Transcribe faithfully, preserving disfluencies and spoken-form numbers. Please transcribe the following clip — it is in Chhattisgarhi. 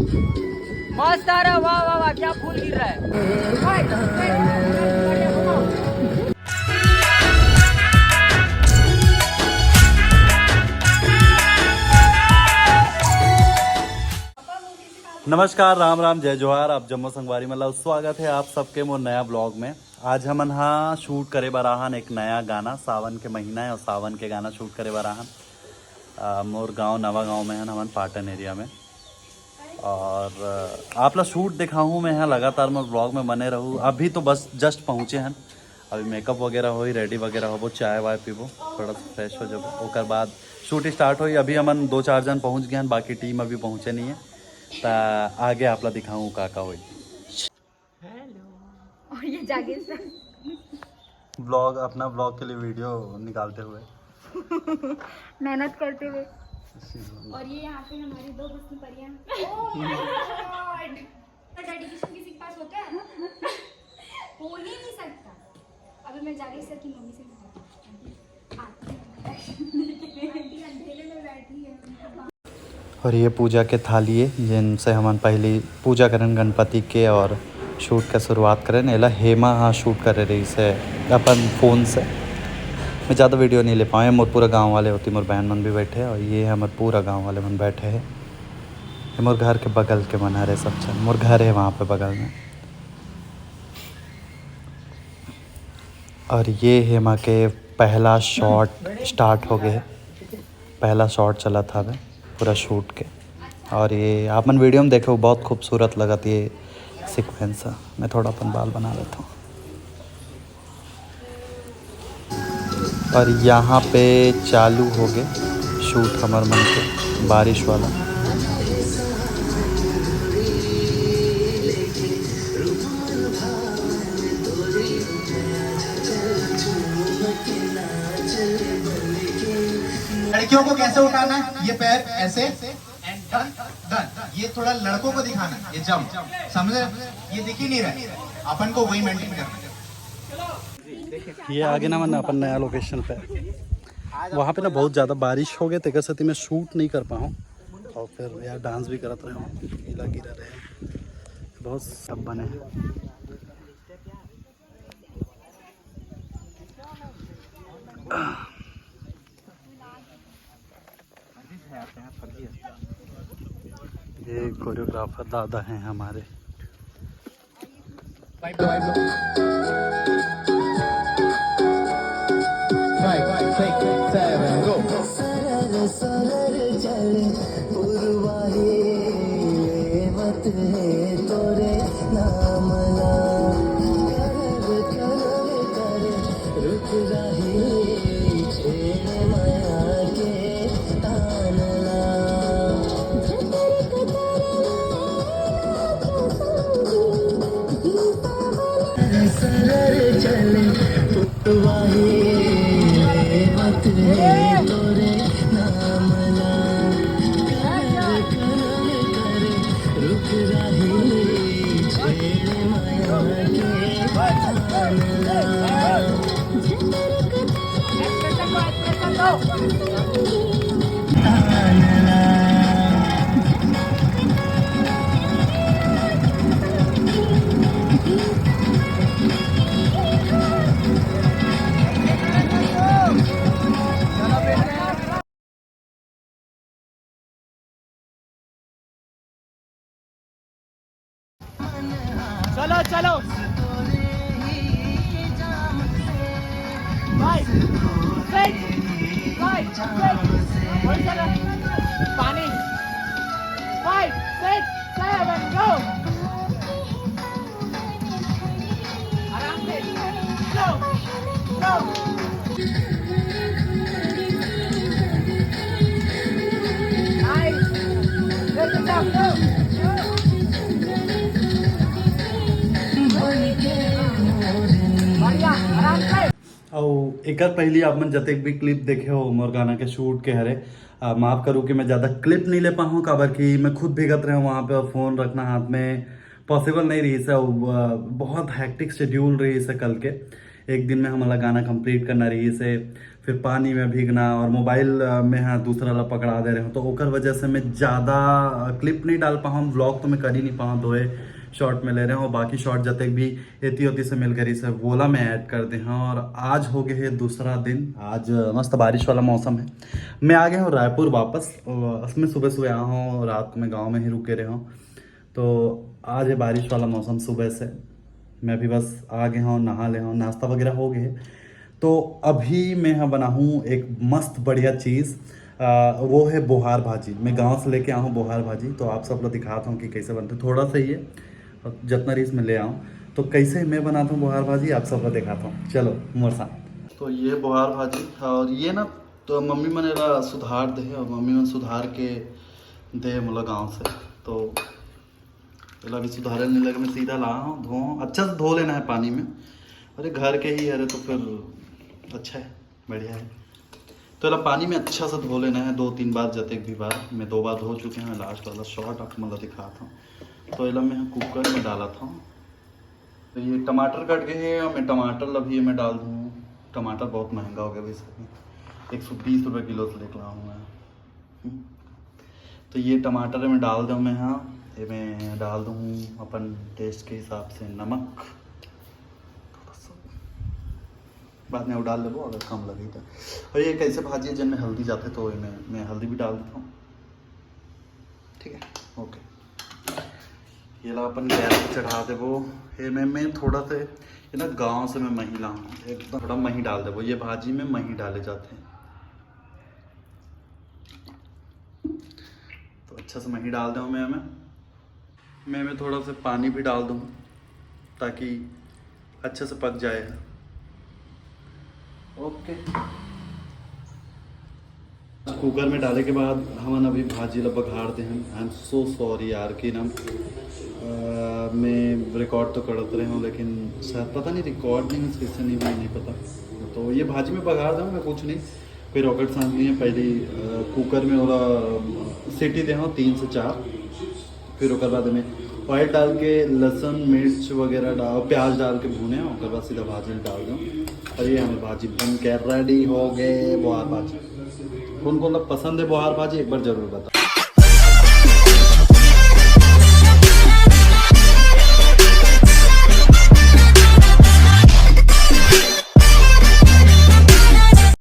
मस्त आ रहा, वाह वाह वाह, क्या फूल गिर रहा है। नमस्कार, राम राम, जय जोहार। आप जम्मो संगवारी मन ला स्वागत है आप सबके मोर नया ब्लॉग में। आज हमन हा शूट करे बर आहन एक नया गाना, सावन के महीना है और सावन के गाना शूट करे बर आहन। आ, मोर गांव नवा गांव में हन हमन, पाटन एरिया में। और आ, आप ला शूट दिखाहूँ मैं, यहाँ लगातार मोर ब्लॉग में बने रहू। अभी तो बस जस्ट पहुँचे हन, अभी मेकअप वगैरह होई, रेडी वगैरह होबो, चाय वाय पीबो, थोड़ा सा फ्रेश हो जाबो, ओकर बाद शूट स्टार्ट होई। अभी हमन दो चार जन पहुँच गए हन, बाकी टीम अभी पहुँचे नहीं है, त आगे आप ला दिखाऊँ का का होई। हेलो। और ये जागेश sir। ब्लॉग, अपना ब्लॉग के लिए वीडियो निकालते हुए। मेहनत करते हुए। इसी- और ये यहाँ पे हमारी दो हुस्न परियाँ। डेडिकेशन किसी के पास होता है? हो ही नहीं सकता। अभी मैं जागेश sir की मम्मी से मिलती हूँ। आती हूँ। आंटी अंधेरे में बैठी है। और ये पूजा के थाली है, जिनसे हमन पहली पूजा करन गणपति के और शूट का शुरुआत करन। एला हेमा हा शूट करे रहिस है अपन फोन से। मैं ज़्यादा वीडियो नहीं ले पाए। मोर पूरा गांव वाले होती, मोर बहन मन भी बैठे हैं और ये हमर पूरा गांव वाले मन बैठे हैं। ये मोर घर के बगल के मन हरे सब झन, मोर घर है वहाँ पे बगल में। और ये हेमा के पहला शॉट स्टार्ट हो गए है, पहला शॉट चला था अभी पूरा शूट के। और ये आप मन वीडियो में देखे हो, बहुत खूबसूरत लगत ये सीक्वेंस है। मैं थोड़ा अपन बाल बना लेता हूँ। और यहाँ पे चालू हो गए शूट हमर मन के बारिश वाला। लड़कियों को कैसे उठाना है, ये पैर ऐसे एंड डन डन। ये थोड़ा लड़कों को दिखाना है, ये जंप, समझे? ये दिख ही नहीं रहा है, अपन को वही मेंटेन करना है। ये आगे ना मन अपन नया लोकेशन पे, वहाँ पे ना बहुत ज़्यादा बारिश हो गए, तेकर सेती मैं शूट नहीं कर पाऊँ। और फिर यार डांस भी करत रहे हूँ, गीला गिरा रहे हैं, बहुत सब बने हैं। ये कोरियोग्राफर दादा हैं हमारे। Five, six, seven, go. सरर सरर चले पुरवाही, मत है तोरे नाम ला। करर करर करे रुख राही, छेड़े माया के तान ला। सरर चले पुरवाही, मत है तोरे नाम ला। करर करर करे रुख राही, छेड़े माया के तान ला। चलो चलो। Five, six, five, six। वही चलो। पानी। Five, six, seven, go। आराम से। Go, go। अउ एकर पहली आप मन जतेक भी क्लिप देखे हो मोर गाना के शूट के हरे, अ, माफ करू कि मैं ज़्यादा क्लिप नहीं ले पाऊँ, काबर कि मैं खुद भीगत रहे हूँ वहाँ पे और फ़ोन रखना हाथ में पॉसिबल नहीं रही से। अउ, अ, बहुत हेक्टिक शेड्यूल रही से कल के, एक दिन में हमला गाना कंप्लीट करना रहिस हे, फिर पानी में भीगना और मोबाइल, अ, में हाँ दूसरा ला पकड़ा दे रहे हो, तो ओकर वजह से मैं ज़्यादा क्लिप नहीं डाल पाऊँ, व्लॉग तो मैं कर ही नहीं पाऊँ, दो शॉट में ले रहे हो, बाकी शॉट जतेक भी एती ओती से मिल करिस हे, वोला मैं ऐड कर दे हूँ। और आज हो गए है दूसरा दिन, आज मस्त बारिश वाला मौसम है। मैं आ गया हूँ रायपुर वापस, अ, मैं सुबह सुबह आया हूँ, रात को मैं गाँव में ही रुके रहे हूँ। तो आज है बारिश वाला मौसम सुबह से। मैं भी बस आ गया हूँ, नहा ले हूँ, नाश्ता वगैरह हो गए है। तो अभी मैं यहाँ बनाहूँ एक मस्त बढ़िया चीज़, अ, वो है बोहार भाजी। मैं गाँव से लेके आया हूँ बोहार भाजी, तो आप सब लोग दिखाता हूँ कि कैसे बनते। थोड़ा सा ही है, और जितना रहिस मैं ले आऊँ। तो कैसे मैं बनाता हूँ बोहार भाजी, आप सब लोग दिखाता हूँ। चलो मोर साथ। तो ये बोहार भाजी, और ये ना, तो मम्मी मन एला सुधार दे हे, और मम्मी मन सुधार के दे हे मोला गाँव से। तो एला भी सुधारे नहीं लगे, मैं सीधा ला हूँ, धो, अच्छा से धो लेना है पानी में। अरे घर के ही, अरे तो फिर अच्छा है, बढ़िया है। तो एला पानी में अच्छा से धो लेना है दो तीन बार, जतेक भी बार। मैं दो बार धो चुके हैं, लास्ट वाला शॉट आप मतलब दिखाता हूँ। तो एला मैं कुकर में डालत हूँ। तो ये टमाटर कट गए हैं, और मैं टमाटर ला भी मैं डाल दूँ। टमाटर बहुत महंगा हो गया भाई, सही, एक सौ बीस रुपये किलो से लेके लाया हूँ मैं। हम्म। तो ये टमाटर में डाल दूँ मैं, हाँ, ये मैं डाल दूँ अपन टेस्ट के हिसाब से नमक थोड़ा सा। बाद में वो डाल लेबो अगर कम लगे तो। और ये कैसे भाजी है, जिनमें हल्दी जाते तो ये मैं, मैं हल्दी भी डाल देता हूँ। ठीक है, ओके। ये ला अपन गैस पे चढ़ा देबो। ये मैं, मैं थोड़ा से, ये ना गाँव से मैं मही ला हूँ, एकदम थोड़ा मही डाल देबो। ये भाजी में मही डाले जाते हैं। तो अच्छा से मही डाल दूँ मैं, मैं मैं मैं थोड़ा सा पानी भी डाल दूँ ताकि अच्छे से पक जाए। ओके, कुकर में डाले के बाद हमन अभी भाजी ला बघार दे हन। I am so sorry यार कि ना, अ, मैं रिकॉर्ड तो करत रहे हूँ, लेकिन शायद पता नहीं रिकॉर्ड नहीं कैसे नहीं हुई, नहीं पता। तो ये भाजी में बघार दूँ मैं, कुछ नहीं, कोई रॉकेट साइंस नहीं है। पहली, अ, कुकर में ओला, अ, सीटी दे हूँ तीन से चार, फिर ओकर बाद में ऑयल डाल के लहसुन मिर्च वगैरह डाल, प्याज डाल के भूने, ओकर बाद सीधा भाजी में डाल दो। और ये हमारे भाजी बन के रेडी हो गए, बोहार भाजी। कौन कौन ला पसंद है बोहार भाजी, एक बार जरूर बताओ।